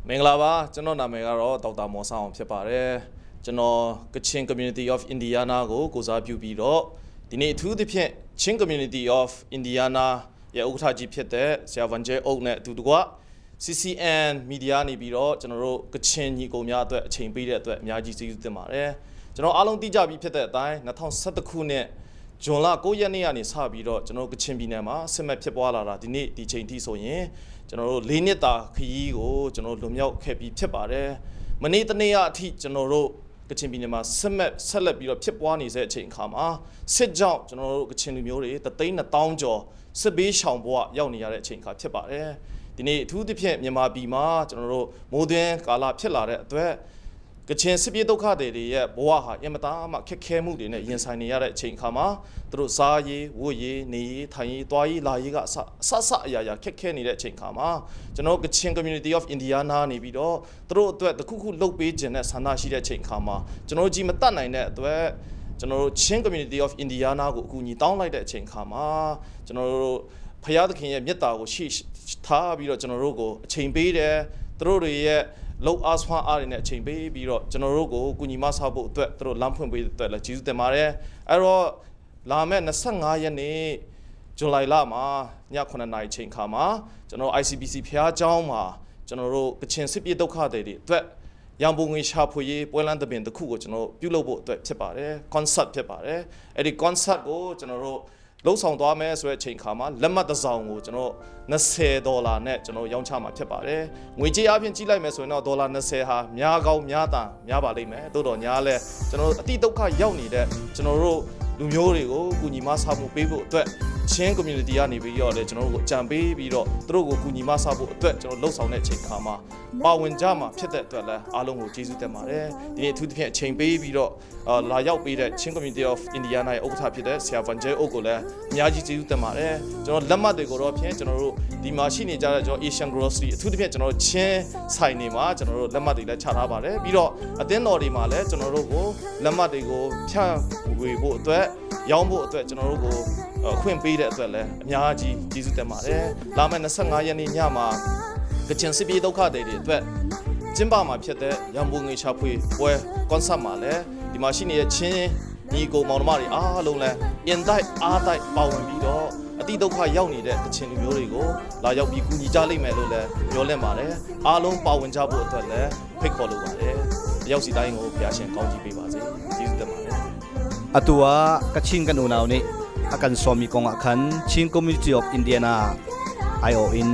မင်္ဂလာပါကျွန်တော်နာမည်ကတော့ဒေါက်တာမော်ဆောင်အောင်ဖြစ်ပါတယ်ကျွန်တော်ကချင် Community of Indiana ကိုကိုစားပြုပြီးတော့ဒီနေ့အထူးသဖြင့် Chin Community of Indiana ရဲ့ဥက္ကဋ္ဌကြီးဖြစ်တဲ့ဆရာဝန်ကျဲအုပ်နဲ့အတူတကွ CCN Media နေပြီးတော့ကျွန်တော်တို့ကချင်ညီကိုများအတွက်အချိန်ပေးတဲ့အတွက်အများကြီးကျေးဇူးတင်ပါတယ်ကျွန်တော်အားလုံးသိကြပြီးဖြစ်တဲ့အတိုင်း2021ခုနှစ် ဇွန်လ9ရက်နေ့ကနေစပြီးတော့ကျွန်တော်တို့ကချင်ပြည်နယ်မှာစစ်မှတ်ဖြစ်ပွားလာတာဒီနေ့ဒီချိန်ထိဆိုရင်ကျွန်တော်တို့၄နှစ်တာခရီးကိုကျွန်တော်တို့လွန်မြောက်ခဲ့ပြီးဖြစ်ပါတယ်။မနေ့တနေ့အထိကျွန်တော်တို့ကချင်ပြည်နယ်မှာစစ်မှတ်ဆက်လက်ပြီးတော့ဖြစ်ပွားနေတဲ့အချိန်အခါမှာစစ်ကြောင့်ကျွန်တော်တို့ကချင်လူမျိုးတွေတသိန်း1000ကျော်စစ်ဘေးရှောင်ဘဝရောက်နေရတဲ့အချိန်အခါဖြစ်ပါတယ်။ဒီနေ့အထူးသဖြင့်မြန်မာပြည်မှာကျွန်တော်တို့မိုးသွင်းကာလဖြစ်လာတဲ့အတွက် ကချင်စစ်ပြေးဒုက္ခတွေတွေရဲ့ဘဝဟာအင်မတန်မှခက်ခဲမှုတွေနဲ့ရင်ဆိုင်နေရတဲ့အချိန်အခါမှာသူတို့စားရေးဝတ်ရေးနေရေးထိုင်ရေးသွားရေးလာရေးကအစအဆအအရာရာခက်ခဲနေတဲ့အချိန်အခါမှာကျွန်တော်တို့ကချင် Community of Indiana နေပြီးတော့သူတို့အတွက်တစ်ခုခုလုပ်ပေးခြင်းနဲ့ဆန္ဒရှိတဲ့အချိန်အခါမှာကျွန်တော်တို့ကြီးမတတ်နိုင်တဲ့အတွက်ကျွန်တော်တို့ချင်း Community of Indiana ကိုအကူအညီတောင်းလိုက်တဲ့အချိန်အခါမှာကျွန်တော်တို့ဖရာသခင်ရဲ့မေတ္တာကိုရှိထားပြီးတော့ကျွန်တော်တို့ကိုအချိန်ပေးတယ်သူတို့တွေရဲ့ လုံအားဆွမ်းအားတွေနဲ့အချိန်ပေးပြီးတော့ကျွန်တော်တို့ကိုကုညီမဆဖို့အတွက်သူတို့လမ်းဖွင့်ပေးတဲ့အတွက်လည်းကျေးဇူးတင်ပါတယ်အဲ့တော့လာမယ့်25ရက်နေ့ဇွန်လလမှာည9:00နာရီချိန်ခါမှာကျွန်တော် ICBC ဖျားเจ้าမှာကျွန်တော်တို့ကချင်စစ်ပြေဒုက္ခတွေတွေအတွက်ရန်ပုံငွေရှာဖွေရေးပွဲလမ်းသဘင်တစ်ခုကိုကျွန်တော်ပြုလုပ်ဖို့အတွက်ဖြစ်ပါတယ် concert ဖြစ်ပါတယ်အဲ့ဒီ concert ကိုကျွန်တော်တို့ လှုပ်ဆောင်သွားမယ်ဆိုတဲ့အချိန်ခါမှာလက်မှတ်တစ်စောင်ကိုကျွန်တော်20ဒေါ်လာနဲ့ကျွန်တော်ရောင်းချမှာဖြစ်ပါတယ်။ငွေကြေးအပြင်ကြည့်လိုက်မယ်ဆိုရင်တော့ဒေါ်လာ20ဟာများကောင်းများတာများပါလိမ့်မယ်။သို့တော်ညာလဲကျွန်တော်အတိဒုက္ခရောက်နေတဲ့ကျွန်တော်တို့လူမျိုးတွေကိုကူညီမဆမှုပေးဖို့အတွက်ချင်း community ကနေပြီးတော့လည်းကျွန်တော်တို့ကိုအကြံပေးပြီးတော့သူတို့ကိုကူညီမဆဖို့အတွက်ကျွန်တော်လှုပ်ဆောင်တဲ့အချိန်ခါမှာပါဝင်ကြမှာဖြစ်တဲ့အတွက်လည်းအားလုံးကိုကျေးဇူးတင်ပါတယ်။ဒီနေ့အထူးသဖြင့်အချိန်ပေးပြီးတော့လာရောက်ပေးတဲ့ချင်း community of Indiana ရဲ့ဥက္ကဋ္ဌဖြစ်တဲ့ဆရာ Van Jay အုပ်ကိုလည်းအများကြီးကျေးဇူးတင်ပါတယ်။ကျွန်တော်လက်မှတ်တွေကိုတော့ဖြင့်ကျွန်တော်တို့ဒီမှာရှိနေကြတဲ့ကျွန်တော် Asian Grocery အထူးသဖြင့်ကျွန်တော်တို့ချင်းဆိုင်တွေမှာကျွန်တော်တို့လက်မှတ်တွေလည်းချထားပါတယ်။ပြီးတော့အသင်းတော်တွေမှာလည်းကျွန်တော်တို့ကိုလက်မှတ်တွေကိုဖြန့်ဝေဖို့အတွက်ရောင်းဖို့အတွက်ကျွန်တော်တို့ကိုအခွင့်ပေးတဲ့အတွက်လည်းအများကြီးကျေးဇူးတင်ပါတယ်။လာမယ့်25ရက်နေ့ညမှာကချင်စစ်ပြေးဒုက္ခတွေတွေအတွက်ကျင်းပမှာဖြစ်တဲ့ရန်ပုံငွေချဖွေပွဲကွန်ဆာတ်မှာလည်းဒီမှာရှိနေတဲ့ချင်းညီကိုမောင်နှမတွေအားလုံးလည်းအင်တိုက်အားတိုက်ပါဝင်ပြီးတော့အတိဒုက္ခရောက်နေတဲ့ကချင်လူမျိုးတွေကိုလာရောက်ပြီးကူညီကြလိမ့်မယ်လို့လည်းပြောလင့်ပါတယ်အားလုံးပါဝင်ကြဖို့အတွက်လည်းဖိတ်ခေါ်လိုပါတယ်အရောက်စီတိုင်းကိုဘုရားရှင်ကောင်းချီးပေးပါစေကျေးဇူးတင်ပါတယ် Atu ah Kachin kan unau nih akan sawmi kong ah khan Chin Community of Indiana aiawh in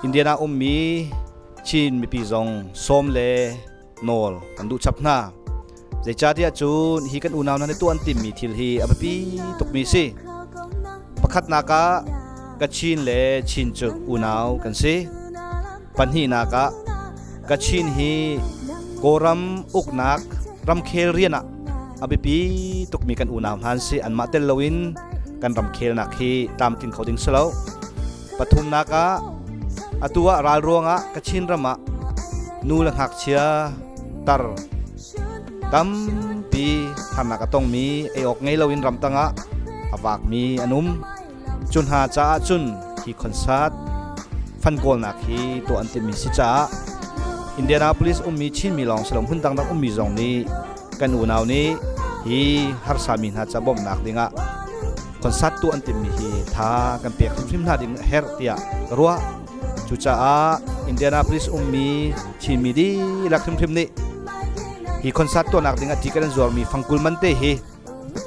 Indiana ummi Chin mipi zong sawm le nawl kan duh chap hna. Zeicahtiah cun hi kan unau hna nih tuah an timmi thil hi a biapi tukmi si. Pakhatnak ah Kachin le Chin cu unau kan si. Pahnihnak ah Kachin hi Kawlram uknak ramkhel rian ah a biapi tukmi kan unau hna an si. Anmah tel loin kan ramkhelnak hi tlamtling kho ding si lo. Pathumnak ah atu ah ral ruangah Kachin ram ah nu le ngakchia tar tampi harnak a tongmi ei awk ngei loin ramtang ah a vakmi an um. Cu hna caah cun hi concert fan kawlnak hi tuah an timmi si caah Indianapolis ummi Chinmi lawng si lo hmun dangdang ummi zong nih kan unau nih hi harsami hna ca bawmhnak dingah concert tuah an timmi hi tha kan pek hrimhrim hna ding a herh tiah ka ruah. Cucaah Indianapolis ummi Chinmi dihlak hrimhrim nih hi concert tuahnak ding ah ticket an zuarmi fangkul man te hi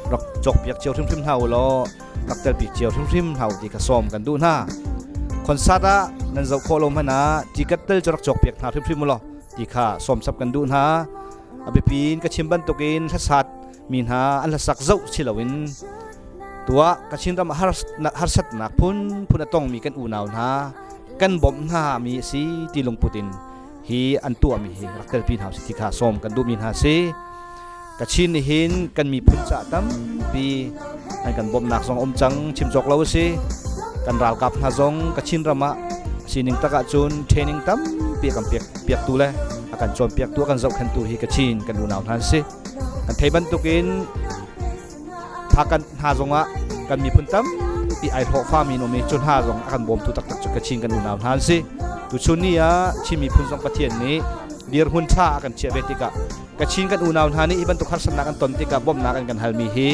rak cawkpiak cio hrimhrim hna u law rak telpi cio hrimhrim hna u ti ka sawm kan duh hna. Concert ah nan zoh khawh lo hmanh ah ticket tel cu rak cawkpiak hna hrimhrim u law ti kha sawmsap kan duh hna. A biapi in ka chim bantukin hlasat mi hna an hlasak zoh si loin tuah Kachin ram harsatnak phunphun a tongmi kan unau hna kan bawmh hna mi a si ti lungput in hi an tuahmi hi rak telpi hna usih ti kha sawm kan duhmi hna si. Kachin nih hin kan miphun ca tampi an kan bawmhnak zong um cang chim cawk lo a si. Kan ralkap hna zong Kachin ram ah sining tak ahcun training tampi a kan piak piaktu le a kan cawnpiaktu a kan zohkhentu hi Kachin kan unau hna an si. Kan thei bantukin tha kan hna zong ah kan miphun tampi ai hlawhfami an um i cu hna zong a kan bawmtu taktak cu Kachin kan unau hna an si. Tuchun ni ah Chin miphun zong Pathian nih dirhmun ṭha a kan chiah ve tikah Kachin kan unau hna nih hi bantuk harsatnak an ton tikah bawmhnak an kan halmi hi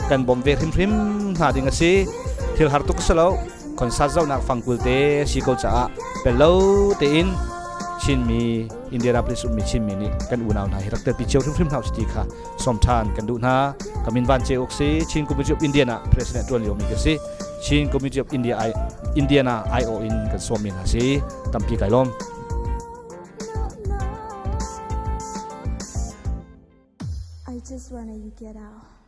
kan bawmh ve hrimhrim hna ding a si. Thil har tuk si lo, concert zohnak fangkul te si ko caah pel lo tein Chinmi Indianapolis ummi Chinmi nih kan unau hna hi rak telpi cio hrimhrim hna usih ti kha sawm ṭhan kan duh hna. Ka min Van Ce Uk si, Chin Community of Indiana President ṭuan liomi ka si. Chin Community of India Indiana aiawh in kan sawmmi hna si. Tampi kai lawm. I just wanna you get out.